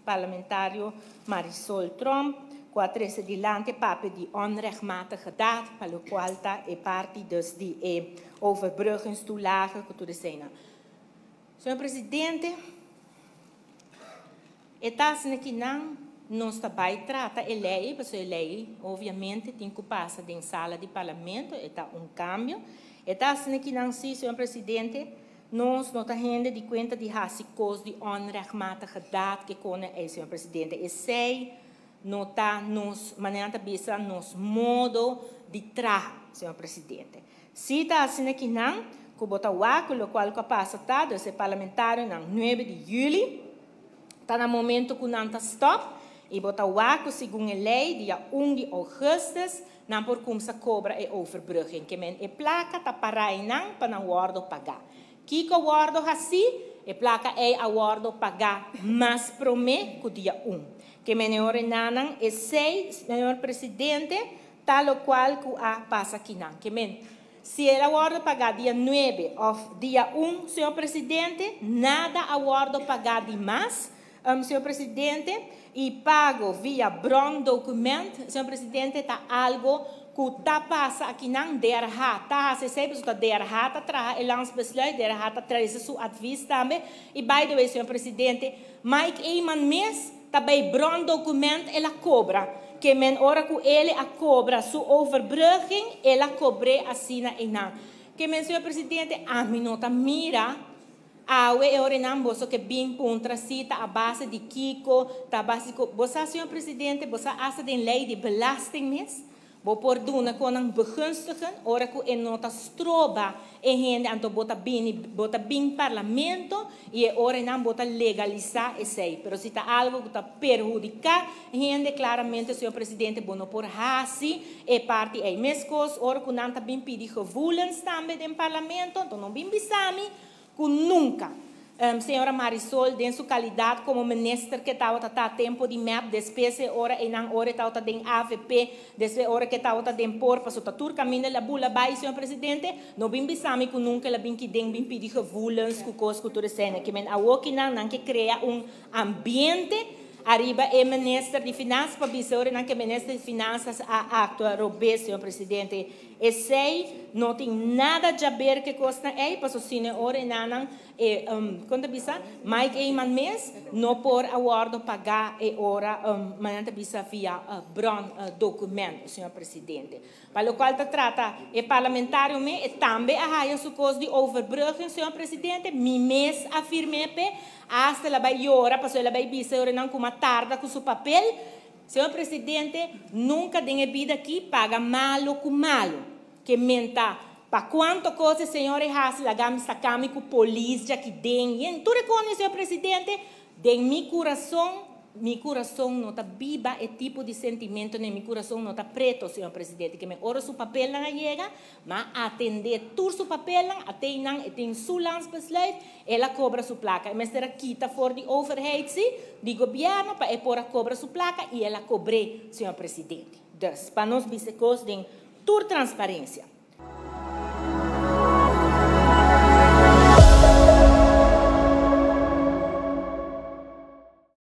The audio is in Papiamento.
Parlamentario Marisol Tromp, cu a trece dilanti papia di onrechtmatige daad, pa locual ta e parti dus di e overbruggingstoelage cu tur eseynan. Señor Presidente, e ta asina ki nan nos ta bay trata e ley, pasobra e ley obviamente tin cu pasa den sala di Parlamento, e ta un cambio. E ta asina ki nan si, Señor Presidente, Nos no ta hende di cuenta di haci cos di onrechtmatige daad ke cone ey, señor Presidente. Esey no ta nos, manera nan ta bisa, nos modo di traha, señor Presidente. Si ta asina ki nan, cu bo ta wak cu locual cu a pasa ta, dus e parlamentarionan nuebe di juli, ta na momento cu nan ta stop y bo ta wak cu segun e ley dia un di augustus Nan por kumsa kobra e overbrugging, ke men e plaka ta pará einan pa nan wòrdu pagá. Kiko wòrdu hasí? E plaka ei a wòrdu pagá mas promé ku dia un. Ke men e orenanan esei, señor presidente, ta lokual ku a pasa kinan. Ke men, si el a wòrdu pagá dia nuebe òf dia un, señor presidente, nada a wòrdu pagá di mas, Señor Presidente, y pago via brondocument, señor Presidente, ta algo cu ta pasa akinan. DRH ta haci esey, pasobra ta DRH ta traha e landsbesluit, DRH ta trece su advies tambe. Y by the way, señor Presidente, Mike Eman mes ta bay brondocument el a cobra. Ke men ora cu ele a cobra su overbrugging, el a cobr'e asina eynan. Ke men, señor Presidente, ami no ta mira. Awe e orenan boso ke bin puntra si ta a base di kiko, ta a base di ko. Bo sa, señor presidente, bo sa asta den ley di belasting mes, bo por duna kon nan begunstigen ora ku e no ta stroba e hende, anto bo ta bini, bo ta bin parlamento i e orenan bo ta legalisa esei. Pero si ta algo ku ta perhudika hende, klaramente, señor presidente, bo no por hasi e parti ei. Meskos ora ku nan ta bin pidi gevoelens tambe den parlamento, anto no bin bisa mi Cu nunca. Señora Marisol den su calidad como minister ke tabata ta tempo di mep, despues e ora eynan ora e tabata den avp, despues ora ke tabata den por, pasobra ta tur caminda el a bula bay, señor presidente, no bin bisa mi cu nunca el a bin ki den bin pidi gevoelens cu cos cu tur esena. Ke men awokinan nan ke crea un ambiente ariba e minister di Finanzas pa bisa ora nan ke minister di Finanzas a actua robes, señor presidente. Esei no tin nada djaber ke kosnan ei, paso sino e ora e nanan e kon ta bisa, Mike Eman mes no por a wordo pagá e ora manera ta bisa via bron document, señor presidente. Pa lokual ta trata e parlamentario me, e tambe a haya su kos di overbrugging, señor presidente, mi mes a firm'é p'e, hasta el a bai yora paso el a bai bisa e ora nan kuma tarda ku su papel. Señor Presidente, nunca den e bida aki paga malo cu malo. Ke menta, pa cuanto cos e señor e haci laga mi saca mi cu polis djaki den yen tur e cosnan, señor Presidente, den mi curason, mi curason no ta biba e tipo di sentimentonan, mi curason no ta preto, señor Presidente. Ke men ora su papelnan a yega, Ma atendé tur su papelnan, a teinan e tin su landsbesluit, el a kobra su plaka. E mester a kita for di overheid sí, di gobièrnu, pa e por a kobra su plaka i el a kobr'é, señor presidente. Dus, pa nos bisa e kos den tur transparensia.